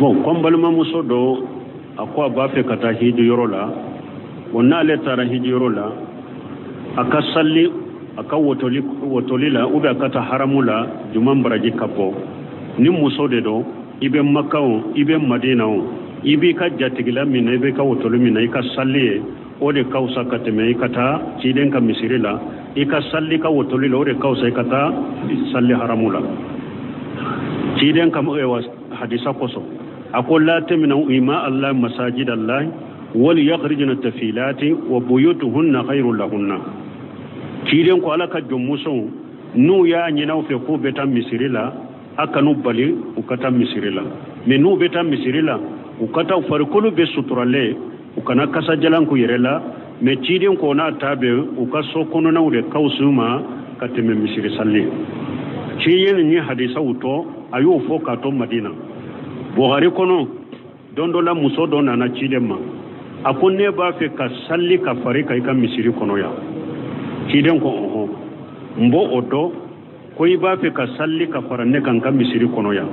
Bon, ko n balimamuso dɔ a ko a b'a fɛ ka taa hiji yɔrɔ la. Bon, n'ale taara hiji yɔrɔ la, a ka sali a ka wotoli la ou bien a ka taa haramu la, juman baraji ka bon? Ni muso de don, i bɛ Maka o, i bɛ Madina o, i b'i ka jatigila min na, i b'i ka wotoli min na, i ka sali ye, o de ka fisa ka tɛmɛ i ka taa ciden ka misiri la. I ka sali ka wotoli la, o de ka fisa i ka taa sali haramu la. Ciden ka hadisa kosɔn, a ko: la tamna'u ima Allah masajid Allah wal yakhrijna tafilati wa buyutuhunna khairul lahunna. Ciden ko Ala ka jɔnmusow, n'u y'a ɲini aw fɛ k'u bɛ taa misiri la, a kan'u bali u ka taa misiri la. Mais n'u bɛ taa misiri la, u ka taa farikolo bɛ suturalen, u kana kasajalan k'u yɛrɛ la. Mais ciden ko n'a ta bɛ, u ka so kɔnɔnaw de ka fisa u ma ka tɛmɛ misiri sali. Ciden ni hadisaw tɔ, a y'o fɔ k'a to Madina. Buhari kɔnɔ, don dɔ la, muso dɔ nana ciden ma, a ko: ne b'a fɛ ka sali ka fari ka i ka misiri kɔnɔ yan. Ciden ko: ɔhɔn, n b'o o dɔn ko i b'a fɛ ka sali ka fara ne kan n ka misiri kɔnɔ yan,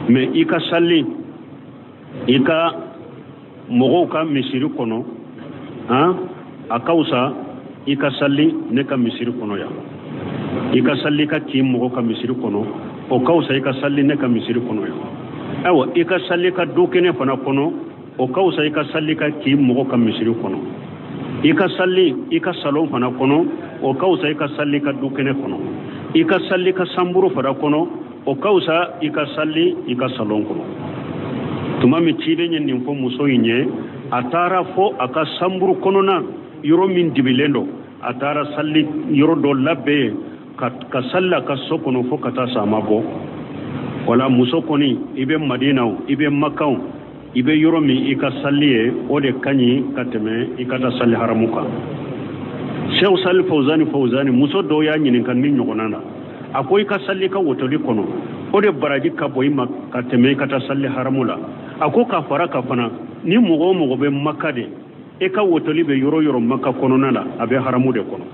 mais i ka sali i ka mɔgɔw ka misiri kɔnɔ, han, a ka fisa i ka sali ne ka misiri kɔnɔ yan. I ka sali ka kin mɔgɔ ka misiri kɔnɔ, o ka fisa i ka sali ne ka misiri kɔnɔ yan. Ayiwa, i ka sali ka du kɛnɛ fana kɔnɔ, o ka fisa i ka sali ka kin mɔgɔ ka misiri kɔnɔ. I ka sali i ka salon fana kɔnɔ, o ka fisa i ka sali ka du kɛnɛ kɔnɔ. I ka sali ka sanburu fana kɔnɔ, o ka fisa i ka sali i ka salon kɔnɔ. Tuma min ciden ye nin fɔ muso in ye, a taara fɔ a ka sanburu kɔnɔna, yɔrɔ min dibilen don, a taara sali yɔrɔ dɔ labɛn yen ka sali a ka so kɔnɔ fo ka taa sa, a ma bɔ. Wala muso kɔni, i bɛ Madina o, i bɛ Maka o, i bɛ yɔrɔ min, i ka sali ye, o de ka ɲi ka tɛmɛ i ka taa sali haramu kan. Sehu Sali Fawzani Fawzani, muso dɔw y'a ɲininka ni ɲɔgɔnna na, a ko: i ka sali ka wotoli kɔnɔ, o de baraji ka bon i ma ka tɛmɛ i ka taa sali haramu la. A ko ka fara ka fana, ni mɔgɔ o mɔgɔ bɛ Maka de, e ka wotoli bɛ yɔrɔ yɔrɔ Maka kɔnɔna la, a bɛ haramu de kɔnɔ.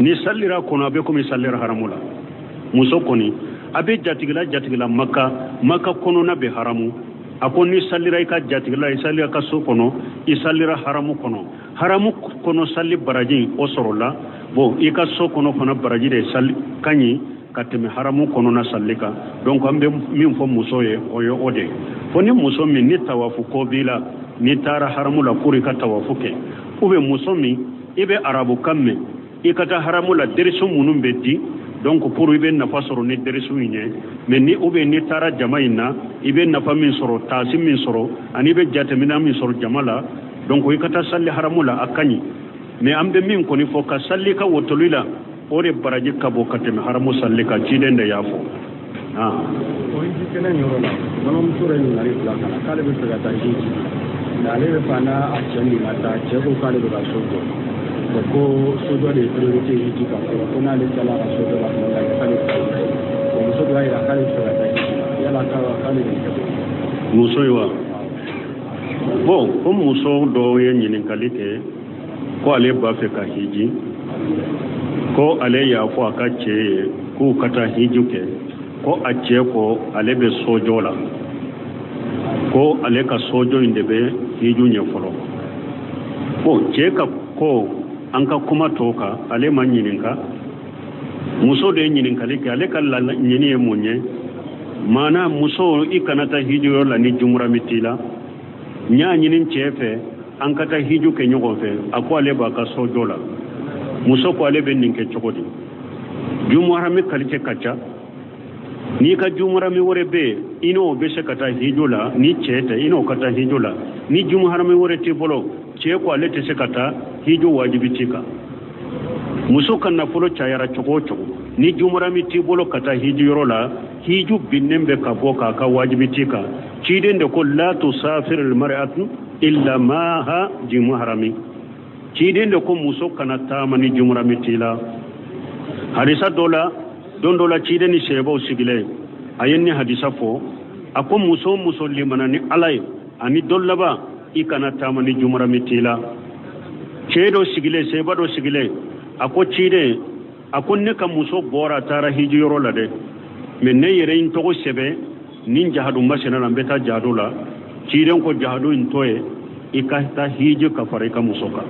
Ni salira kɔnɔ, a bɛ komi salira haramu la. Muso kɔni, a bɛ jatigila jatigila Maka, Maka kɔnɔna bɛ haramu. A ko ni salira i ka jatigila, i salira ka so kɔnɔ, i salira haramu kɔnɔ. Haramu kɔnɔ sali baraji o sɔrɔla. Bon, i ka so kɔnɔ fana baraji de sali ka ɲi ka tɛmɛ haramu kɔnɔna sali kan. Donc an bɛ min fɔ muso ye, o ye o de ye. Fo ni muso min ni tawafu ko b'i la, n'i taara haramu la pour i ka tawafu kɛ, ou bien muso min i bɛ arabukan mɛn, i ka taa haramu la, derisu minnu bɛ di, donc pour i bɛ nafa sɔrɔ ni derisu in ye. Mais ni ou bien n'i taara jama in na, i bɛ nafa min sɔrɔ, taasi min sɔrɔ, ani i bɛ jateminɛ min sɔrɔ jama la, donc i ka taa sali haramu la, a ka ɲi. Mais an bɛ min kɔni fɔ, ka sali ka wotoli la, o de baraji ka bon ka tɛmɛ haramu sali kan. Ciden de y'a fɔ. O hiji kɛnɛ in yɔrɔ la, balimamuso dɔ ye ɲininkali bila ka na k'ale bɛ fɛ ka taa hiji, mais ale bɛ fɛ n'a a cɛ min ka taa, cɛ ko k'ale bɛ ka so jɔ. Bon, ko sojɔ de ye priorité hiji kan fɔlɔ, ko n'ale tilala ka sojɔ la tuma min na, k'ale bɛ taa hiji. Bon, muso dɔ y'a jira k'ale bɛ fɛ ka taa hiji la, yala k'ale bɛ kɛ cogo di? Muso ye wa? Bon, ko muso dɔ ye ɲininkali kɛ ko ale b'a fɛ ka hiji, ko ale y'a fɔ a ka cɛ ye k'u ka taa hiji kɛ, ko a cɛ ko ale bɛ sojɔ la, ko ale ka sojɔ in de bɛ hiju ɲɛ fɔlɔ. Bon, cɛ ka ko, an ka kuma tɔw kan, ale ma ɲininka. Muso de ye ɲininkali kɛ. Ale ka laɲini ye mun ye? Maana muso, i kana taa hiju yɔrɔ la ni jumurami t'i la. N y'a ɲini cɛ fɛ an ka taa hiju kɛ ɲɔgɔn fɛ, a ko ale b'a ka sojɔ la. Muso ko ale bɛ nin kɛ cogo di? Jumurami qualité ka ca. N'i ka jumurami wɛrɛ bɛ yen, i n'o bɛ se ka taa hiju la. Ni cɛ tɛ, i n'o ka taa hiju la. Ni jumurami wɛrɛ t'i bolo, cɛ ko ale tɛ se ka taa hiju, wajibi t'i kan. Muso ka nafolo cayara cogo o cogo, ni jumurami t'i bolo ka taa hiju yɔrɔ la, hiju binnen bɛ ka bɔ k'a ka wajibi t'i kan. Ciden de ko: la tusafir almar'atu illa maha jimuharami. Ciden de ko muso kana taama ni jumurami t'i la. Hadisa dɔ la, don dɔ la, ciden ni sɛbɛw sigilen, a ye ni hadisa fɔ, a ko: muso o muso limana ni Ala ye ani don laban, i kana taama ni jumurami t'i la. Cɛ dɔ sigilen, sɛba dɔ sigilen, a ko ciden, a ko ne ka muso bɔra, a taara hiji yɔrɔ la dɛ. Mais ne yɛrɛ n tɔgɔ sɛbɛn ni jahadu masina la, n bɛ taa jahadu la. Ciden ko jahadu in to ye i ka taa hiji ka fara i ka muso kan.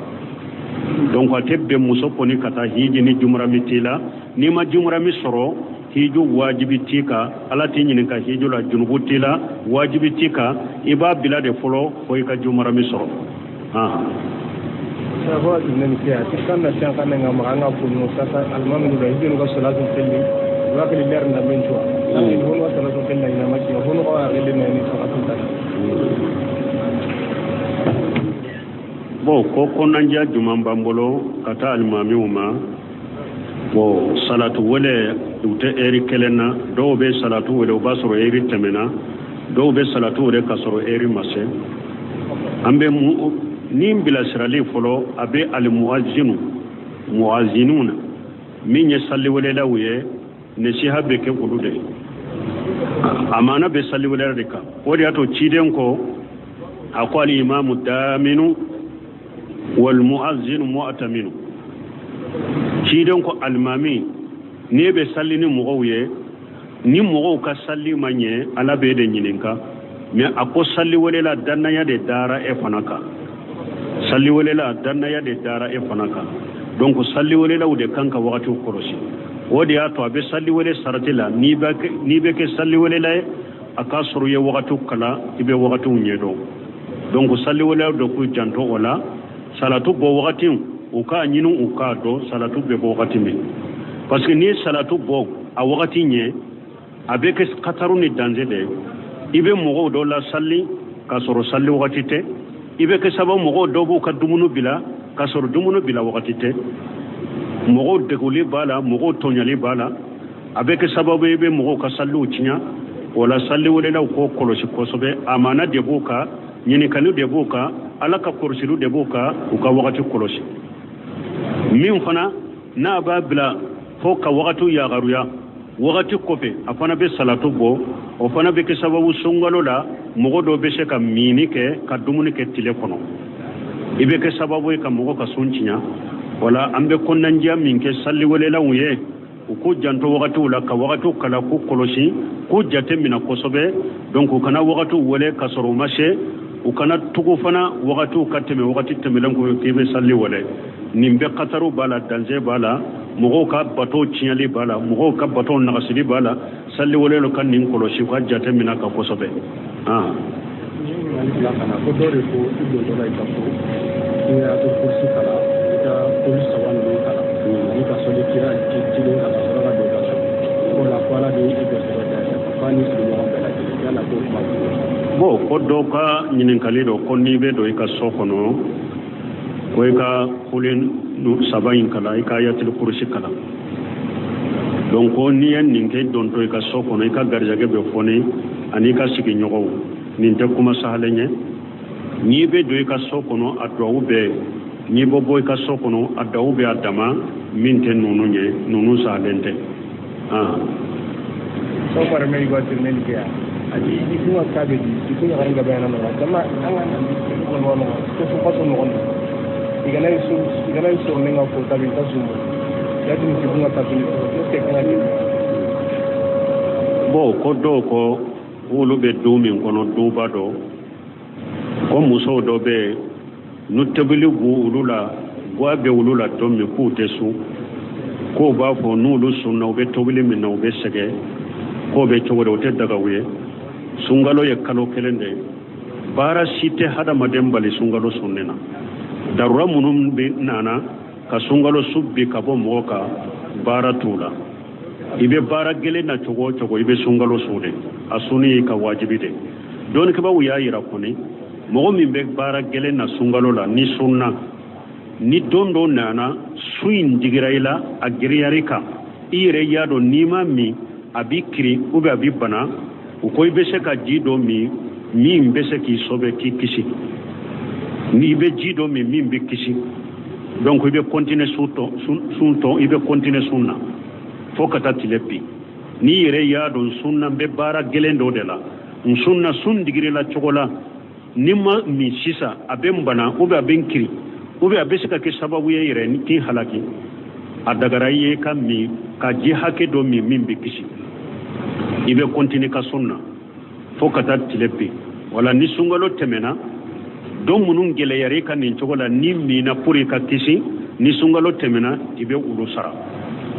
Donc a tɛ bɛn muso kɔni ka taa hiji ni jumurami t'i la. N'i ma jumurami sɔrɔ, hiju wajibi t'i kan. Ala t'i ɲininka hiju la, junubu t'i la, wajibi t'i kan. I b'a bila de fɔlɔ fo i ka jumurami sɔrɔ. Bon, ko kɔnɔnajɛ jumɛn b'an bolo ka taa alimamiw ma? Bon, salatu wele u tɛ ɛri kelen na. Dɔw bɛ salatu wele, o b'a sɔrɔ ɛri tɛmɛna. Dɔw bɛ salatu wele k'a sɔrɔ ɛri ma se. An bɛ ni bilasirali fɔlɔ, a bɛ alimuazinu muazinu na min ye saliwelelaw ye, nasiha bɛ kɛ olu de ye. Amana bɛ saliwelela de kan. O de y'a to ciden ko a ko alimamu daminu wal muazzinu mu'taminu. Ciden ko alimami, n'e bɛ sali ni mɔgɔw ye, ni mɔgɔw ka sali ma ɲɛ, Ala b'e de ɲininka. Mais a ko saliwelela, dannaya de dara e fana kan. Saliwelela, dannaya de dara e fana kan. Donc saliwelelaw de kan ka wagatiw kɔlɔsi. O de y'a to a bɛ saliwele sarati la. N'i bɛ kɛ saliwelela ye, a k'a sɔrɔ i ye wagatiw kalan, i bɛ wagatiw ɲɛdɔn. Donc saliwelelaw de k'u janto o la. Salatu bɔ wagati, u k'a ɲini u k'a dɔn salatu bɛ bɔ wagati min. Parce que n'i ye salatu bɔ a wagati ɲɛ, a bɛ kɛ kataru ni danger de ye. I bɛ mɔgɔw dɔ la sali k'a sɔrɔ sali wagati tɛ. I bɛ kɛ sababu mɔgɔw dɔw b'u ka dumuni bila k'a sɔrɔ dumuni bila wagati tɛ. Mɔgɔw deguli b'a la, mɔgɔw tɔɲali b'a la. A bɛ kɛ sababu i bɛ mɔgɔw ka saliw tiɲɛ. O la saliwelelaw k'o kɔlɔsi kosɛbɛ. Amana de b'u kan, ɲininkali de b'u kan, Ala ka kɔlɔsiliw de b'u kan, u ka wagati kɔlɔsi. Min fana n'a b'a bila fo ka wagatiw yagaruya, wagati kɔfɛ a fana bɛ salatu bɔ, o fana bɛ kɛ sababu sunkalo la mɔgɔ dɔw bɛ se ka minni kɛ ka dumuni kɛ tile kɔnɔ. I bɛ kɛ sababu ye ka mɔgɔ ka sun tiɲɛ. O la an bɛ kɔnɔnajɛya min kɛ saliwelelaw ye, u k'u janto wagatiw la, ka wagatiw kala, k'u kɔlɔsi, k'u jate minɛ kosɛbɛ. Donc u kana wagatiw wele k'a sɔrɔ u ma se. U kana tugu fana wagatiw ka tɛmɛ wagati tɛmɛlen ko k'i bɛ sali wele. Nin bɛɛ kataru b'a la, danger b'a la, mɔgɔw ka bato tiɲɛli b'a la, mɔgɔw ka bato nagasili b'a la. Sali welelaw ka nin kɔlɔsi, u ka jate minɛ ka kosɛbɛ. Ko dɔ de ko i dontɔ la i ka so, i y'a to kurusi kalan, i ka kulu saba ninnu kalan, ani ka sɔli kira ciden kalan, sɔrɔ ka don i ka so. K'o la ko Ala bɛ i gɛrɛsɛgɛ dayɛlɛ, k'a ni sigiɲɔgɔn bɛɛ lajɛlen, yala k'o kuma fɔ. Bon, ko dɔ ka ɲininkali dɔ ko n'i bɛ don i ka so kɔnɔ, ko i ka kulu saba in kalan, i ka ayatul kurusi kalan. Donc ko n'i ye nin kɛ dontɔ i ka so kɔnɔ, i ka garijɛgɛ bɛ fɔni ani i ka sigiɲɔgɔnw. Nin tɛ kuma sahalen ye. N'i bɛ don i ka so kɔnɔ, a duwawu bɛ. N'i bɛ bɔ i ka so kɔnɔ, a duwawu bɛ a dama. Min tɛ ninnu ye, ninnu sahalen tɛ. Bon, ko dɔw ko olu bɛ du min kɔnɔ, duba dɔ, ko musow dɔ bɛ yen, n'u tobili b'u olu la, guwa bɛ olu la don min k'u tɛ sun, k'o b'a fɔ n'olu sunna, u bɛ tobili min na, u bɛ sɛgɛn, k'o bɛ cogo di, o tɛ daga u ye. Sunkalo ye kalo kelen de ye. Baara si tɛ hadamaden bali sunkalo sunni na. Darura minnu bɛ nana ka sunkalo su bi ka bɔ mɔgɔ kan, baara t'u la. I bɛ baara gɛlɛn na cogo o cogo, i bɛ sunkalo sun de. A sunni y'i ka wajibi de. Dɔnnikɛbaaw y'a yira kɔni, mɔgɔ min bɛ baara gɛlɛn na sunkalo la, ni sunna, ni don dɔ nana sun in digira i la, a giriyara i kan, i yɛrɛ y'a dɔn n'i ma min a b'i kiri ou bien a b'i bana, u ko i bɛ se ka ji dɔ min min bɛ se k'i sauver, k'i kisi. N'i bɛ ji dɔ min min bɛ kisi, donc i bɛ continuer sun tɔ, i bɛ continuer sun na fo ka taa tile bin. N'i yɛrɛ y'a dɔn sun na n bɛ baara gɛlɛn dɔ de la, n sun na, sun digir'i la cogo la, ni ma min sisan a bɛ n bana ou bien a bɛ n kiri ou bien a bɛ se ka kɛ sababu ye yɛrɛ k'i halaki, a dagara i ye ka min, ka ji hakɛ dɔ min min bɛ kisi. I bɛ continuer ka sun na fo ka taa tile bin. Wala ni sunkalo tɛmɛna, don minnu gɛlɛyara i kan nin cogo la, n'i minna pour i ka kisi, ni sunkalo tɛmɛna, i bɛ olu sara.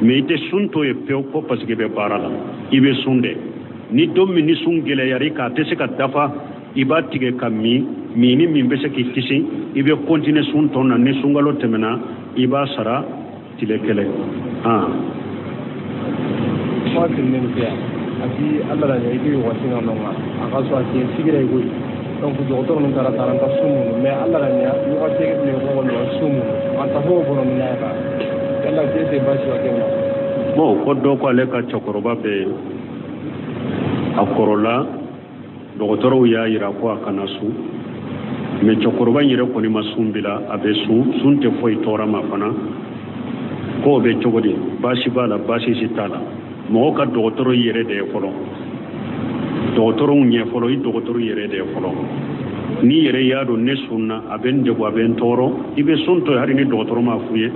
Mais i tɛ sun to yen pewu ko parce que i bɛ baara la. I bɛ sun dɛ. Ni don min ni sun gɛlɛyara i kan, a tɛ se ka dafa, i b'a tigɛ ka min. Minni min bɛ se k'i kisi, i bɛ continuer sun tɔ na. Ni sunkalo tɛmɛna, i b'a sara tile kelen. Kuma sigilen bɛ yan a ti ala la i bɛ waati na nɔ a ka sɔrɔ a ti sigira i koyi. Donc dɔgɔtɔrɔ ninnu taara taara ka so mun mais ala la ɲa ɲɔgɔn tɛ bilen ko kɔnɔ so mun an ta fɔ kɔnɔ min na kan yala tɛ se baasi ka kɛ ma. Bon, ko dɔ ko ale ka cɛkɔrɔba bɛ yen, a kɔrɔla, dɔgɔtɔrɔw y'a yira ko a kana sun. Mais cɛkɔrɔba in yɛrɛ kɔni ma sun bila, a bɛ sun. Sun tɛ foyi tɔɔrɔ ma fana. K'o bɛ cogo di? Baasi b'a la? Baasi si t'a la. Mɔgɔ ka dɔgɔtɔrɔ i yɛrɛ de ye fɔlɔ, dɔgɔtɔrɔw ɲɛ fɔlɔ, i dɔgɔtɔrɔ yɛrɛ de ye fɔlɔ. N'i yɛrɛ y'a dɔn ne sunna, a bɛ n degun, a bɛ n tɔɔrɔ, i bɛ sun to yen hali ni dɔgɔtɔrɔ m'a f'u ye.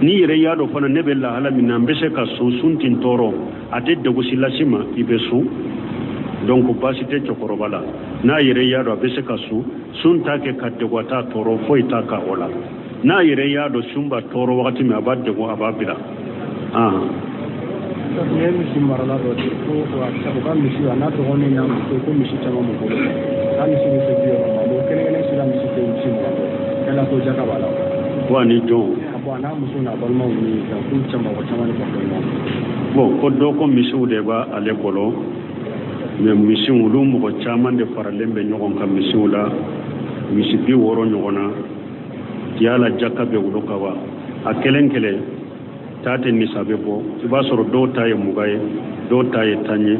N'i yɛrɛ y'a dɔn fana ne bɛ lahala min na, n bɛ se ka sun, sun tɛ n tɔɔrɔ, a tɛ degun si lase ma, i bɛ sun. Donc baasi tɛ cɛkɔrɔba la. N'a yɛrɛ y'a dɔn a bɛ se ka sun, sun t'a kɛ ka degun, a t'a tɔɔrɔ, foyi t'a kan o la. N'a yɛrɛ y'a dɔn sun b'a tɔɔrɔ wagati min, a b'a degun, a b'a bila. Nin ye misi marala dɔ de ko u ka misi, a n'a dɔgɔnin n'a muso, ko misi caman b'u bolo, k'a misi bɛ se 60 ma. Bon, kelen kelen sera misi tɛ misi 20 bɔ, yala ko jaka b'a la? Wa ni jɔn? Bon, a n'a muso n'a balimaw ni k'u caman, mɔgɔ caman de farala ɲɔgɔn kan. Bon, ko dɔ ko misiw de b'a ale bolo, mais misiw olu mɔgɔ caman de faralen bɛ ɲɔgɔn kan misiw la, misi 60 ɲɔgɔn na. Yala jaka bɛ olu kan wa? A kelen kelen ta tɛ nisabe bɔ. I b'a sɔrɔ dɔw ta ye 20 ye, dɔw ta ye 10 ye,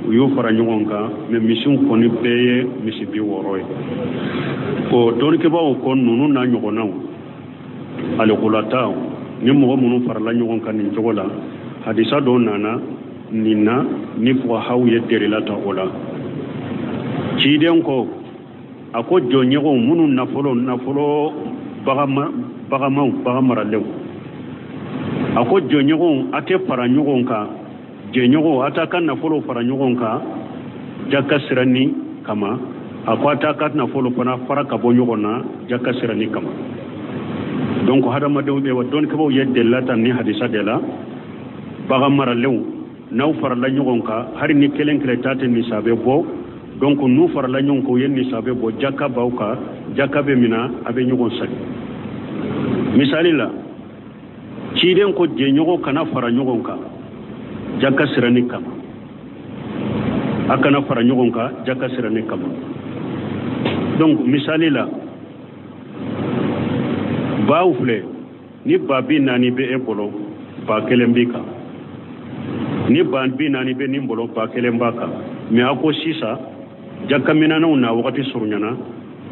u y'u fara ɲɔgɔn kan. Mais misiw kɔni bɛɛ ye misi 60 ye. O dɔnnikɛbaaw ko ninnu n'a ɲɔgɔnnaw alikulata ni mɔgɔ minnu farala ɲɔgɔn kan nin cogo la, hadisa dɔw nana nin na ni fuqahaw ye derila ta o la. Ciden ko, a ko jɔnɲɔgɔnw minnu nafolo bagamaw, bagan maralenw, a ko jɔnɲɔgɔnw a tɛ fara ɲɔgɔn kan, jɛɲɔgɔnw a t'a ka nafolo fara ɲɔgɔn kan jaka siranni kama, a ko a t'a ka nafolo fana fara ka bɔ ɲɔgɔn na jaka siranni kama. Donc hadamadenw bɛ wa dɔnnikɛbaaw ye delila ta ni hadisa de la, bagan maralenw n'aw farala ɲɔgɔn kan, hali ni kelen kelen ta tɛ nisabe bɔ, donc n'u farala ɲɔgɔn kan, u ye nisabe bɔ, jaka b'aw kan, jaka bɛ mina, a bɛ ɲɔgɔn sagi. Misali la, ciden ko jɛɲɔgɔn kana fara ɲɔgɔn kan jaka siranni kama, a kana fara ɲɔgɔn kan jaka siranni kama. Donc misali la, baw filɛ, ni ba 40 bɛ e bolo, ba kelen b'i kan. Ni ba 40 bɛ nin bolo, ba kelen b'a kan. Mais a ko sisan jakaminɛnw na wagati surunyana,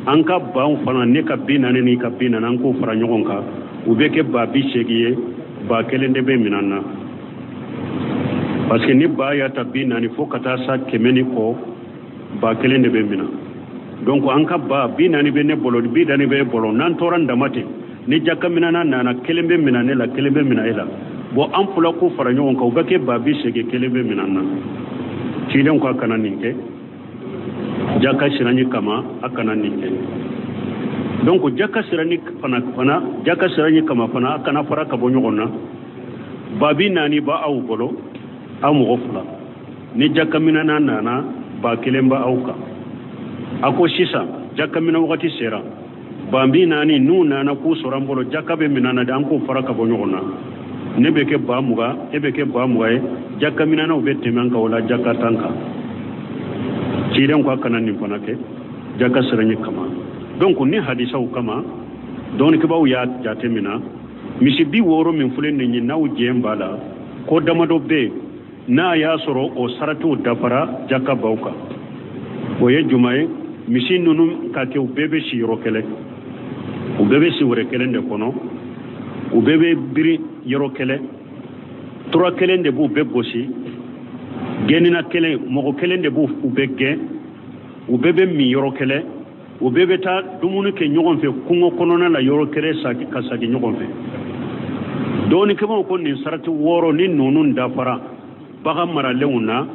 an ka baw fana, ne ka 40 n'i ka 40, an k'o fara ɲɔgɔn kan, u bɛ kɛ ba 80 ye, ba kelen de bɛ minɛn na. Parce que ni ba y'a ta 40 fo ka taa sa 100 ni kɔ, ba kelen de bɛ minɛ. Donc an ka ba 40 bɛ ne bolo, 40 bɛ e bolo, n'an tora n dama ten, ni jakaminɛna nana, kelen bɛ minɛ ne la, kelen bɛ minɛ e la. Bon, an fila k'o fara ɲɔgɔn kan, u bɛ kɛ ba 80, kelen bɛ minɛ na. Cidenw ko a kana nin kɛ jaka siranni kama, a kana nin kɛ. Donc jaka siranni fana, jaka siranni kama fana, a kana fara ka bɔ ɲɔgɔn na. Ba 40 b'a aw bolo, aw mɔgɔ fila, ni jakaminɛna nana, ba kelen b'a aw kan. A ko sisan jakaminɛ wagati sera, ba 40 n'u nana k'u sɔrɔ an bolo, jaka bɛ minɛ na de, an k'o fara ka bɔ ɲɔgɔn na. Ne bɛ kɛ ba 20, e bɛ kɛ ba 20 ye, jakaminɛnaw bɛ tɛmɛ an kan, o la jaka t'an kan. Ciden ko a kana nin fana kɛ jaka siranni kama. Donc ni hadisaw kama, dɔnnikɛbaaw y'a jate minɛ, misi 60 min filɛ nin ye, n'aw jɛn b'a la, ko damadɔ bɛ yen, n'a y'a sɔrɔ o saratiw dafara, jaka b'aw kan. O ye jumɛn ye? Misi ninnu ka kɛ u bɛɛ bɛ si yɔrɔ kelen, u bɛɛ bɛ si wɛrɛ kelen de kɔnɔ, u bɛɛ bɛ biri yɔrɔ kelen, tura kelen de b'u bɛɛ gosi, gɛnnina kelen, mɔgɔ kelen de b'u bɛɛ gɛn, u bɛɛ bɛ min yɔrɔ kelen, u bɛɛ bɛ taa dumuni kɛ ɲɔgɔn fɛ kungo kɔnɔna la yɔrɔ kelen, ka sagi ɲɔgɔn fɛ. Dɔɔninkɛbaw ko nin sarati 6 ni ninnu dafara bagan maralenw na.